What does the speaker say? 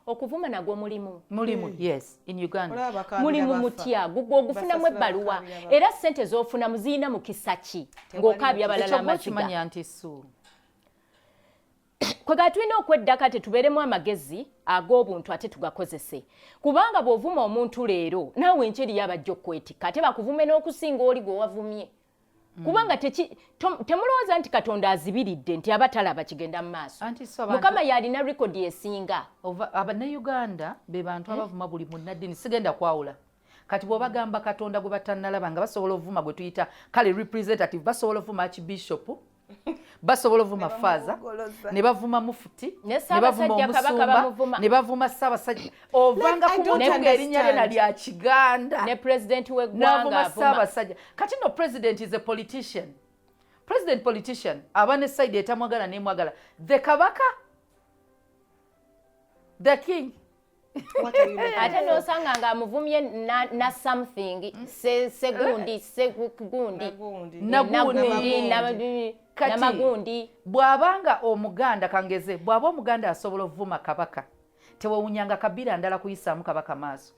Okuvuma nagwo mulimu. Mulimu, yes, in Uganda. Olaba bakaabira Mulimu bafa. mutya gugwe ogufunamu Basasula ebbaluwa? bakaabira bafa. Era sente z'ofunamu zirina mukisa ki ng'okaabya abalala Ekyo amaziga? gwokimanya nti su Kwega tulina okweddako, ate tubeeremu amagezi ag'obuntu ate tugakozese, kubanga bw'ovuma omuntu leero, naawe enkya eriyo abajja okwetikka ate bakuvume n'okusinga oli gwe wavumye, kubanga temulowooza nti Katonda azibiridde nti aba talaba kigenda mu maaso. Anti so abantu- Mukama yalina rekodi esinga. Abannayuganda be bantu abavuma buli munnaddiini. Sigenda kwawula. Kati bw'obagamba Katonda gwe batannalaba, nga basobola ovuma gwe tuyita kale representative, basobola ovuma archbishop, basobola ovuma faaza, ne bavuma mufuti, ne ne bavuma Ssaabasajja Kabaka omusumba, bamuvuma. Ne bavuma Ssaabasajja. Ovanga ku muntu ng'erinnya lye nalya Kiganda. Ne pulezidenti w'eggwanga N'avuma avuma. Ssaabasajja. Kati no, president is a politician. President politician aba ne side etamwagala nemwagala. The Kabaka, the king. Ate n'osanga ng'amuvumye na something segundi segundi. Nagundi. Nagundi. Kati, namagundi. Bw'abanga Omuganda, kangeze, bw'aba Omuganda asobola ovuma Kabaka, tewewunyanga kabira ndala kuyisaamu Kabaka maaso.